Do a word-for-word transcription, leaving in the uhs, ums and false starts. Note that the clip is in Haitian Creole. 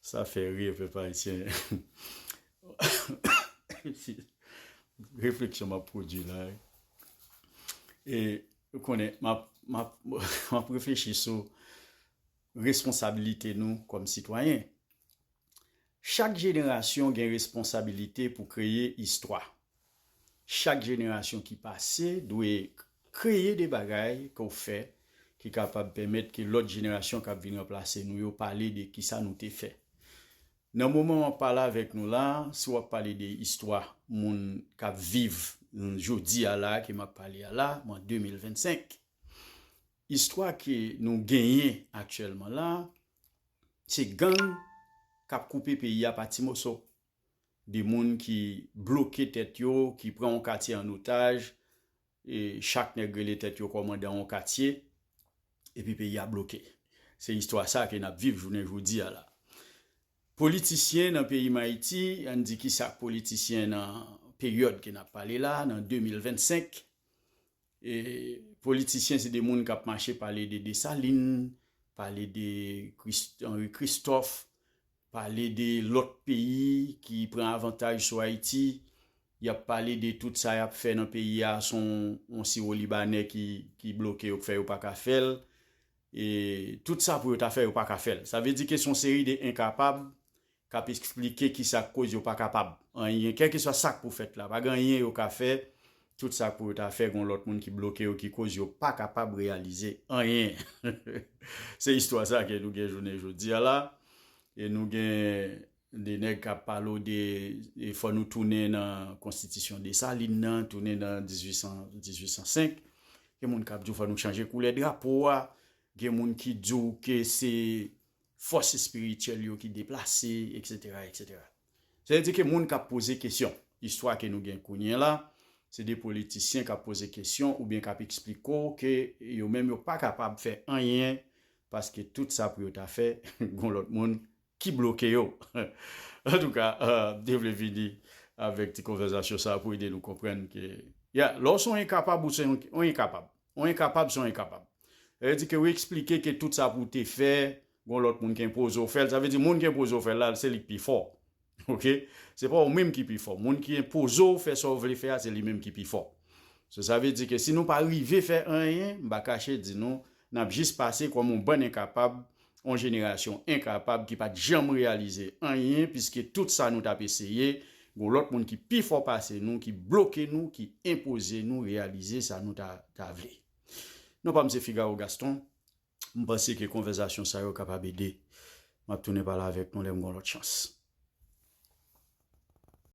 Sa fè ri, pèp ayisyen. Refleksyon m ap pwodui la. E, ou konnen, m ap, m ap, m ap reflechi sou responsabilite nou kòm sitwayen. Chak jenerasyon gen responsabilite pou kreye istwa. Chak jenerasyon ki pase dwe kreye de bagay ke w fè ki kapab pèmèt ke lòt jenerasyon k ap vin ranplase nou yo pale de kisa nou te fè. Nan moman m ap pale avèk nou la, si w ap pale de istwa moun k ap viv jodi a la, ke m ap pale a la, mwen de mil vennsenk, istwa ke nou genyen aktyèlman la, se gang k ap koupe peyi a pa ti moso. De moun ki bloke tèt yo, ki pran yon katye an otaj, e chak nèg rele tèt yo kòmandan yon katye, epi peyi a bloke. Se istwa sa ke n ap viv jounen jodi a la. Politisyen nan peyi m Ayiti, ann di kisa k politisyen nan peryòd ke n ap pale la, nan de mil vennsenk, e politisyen se de moun k ap mache pale de Desalin, pale de Christ- Henri Christophe, pale de lòt peyi ki pran avantaj sou Ayiti. Y ap pale de tout sa y ap fè nan peyi a, se yon, yon siwo libanè ki, ki bloke yo, k fè yo pa ka fè l. E tout sa pou yo ta fè, yo pa ka fè l. Sa vle di ke se yon seri de enkapab k ap eksplike kisa k koz yo pa kapab anyen, kèlkeswa sa k pou fèt la. Pa gen anyen yo ka fè, tout sa k pou yo ta fè, gen lòt moun ki bloke yo, ki koz yo pa kapab reyalize anyen. Se istwa sa ke nou gen jounen jodi a la. E nou gen de nèg k ap pale w de, e fò nou tounen nan konstitisyon Desalin nan, tounen nan dizuit san, dizuit san senk. Gen moun k ap di w fò nou chanje koulè drapo a. Gen moun ki di w ke se fòs espirityèl yo ki deplase, etsetera, etsetera. Sa vle di ke moun k ap poze kesyon, istwa ke nou gen kounye a la, se de politisyen k ap poze kesyon oubyen k ap eksplike w ke yo menm yo pa kapab fè anyen paske tout sa pou yo ta fè, gen lòt moun ki bloke yo. Antouka, m te vle vini avèk ti konvèsasyon sa pou ede nou konprann ke, ya, lè w se yon enkapab, ou se yon, yon enkapab. Yon enkapab se yon enkapab. Sa vle di ke ou eksplike ke tout sa pou w te fè, gen lòt moun ki enpoze w fè l. Sa vle di moun ki enpoze w fè l la, se li k pi fò. Oke? Se pa ou menm ki pi fò. Moun ki enpoze w fè sa w vle fè a, se li menm ki pi fò. So, sa vle di ke si nou pa rive fè anyen, m pa kache di nou, n ap jis pase kòm yon bann enkapab, yon jenerasyon enkapab ki pa t janm reyalize anyen, piske tout sa nou t ap eseye, gen lòt moun ki pi fò pase nou, ki bloke nou, ki enpoze nou reyalize sa nou ta, ta vle. Non pa m se Figaro Gaston. M panse ke konvèsasyon sa yo kapab ede. M ap tounen pale avèk nou lè m gen yon lòt chans.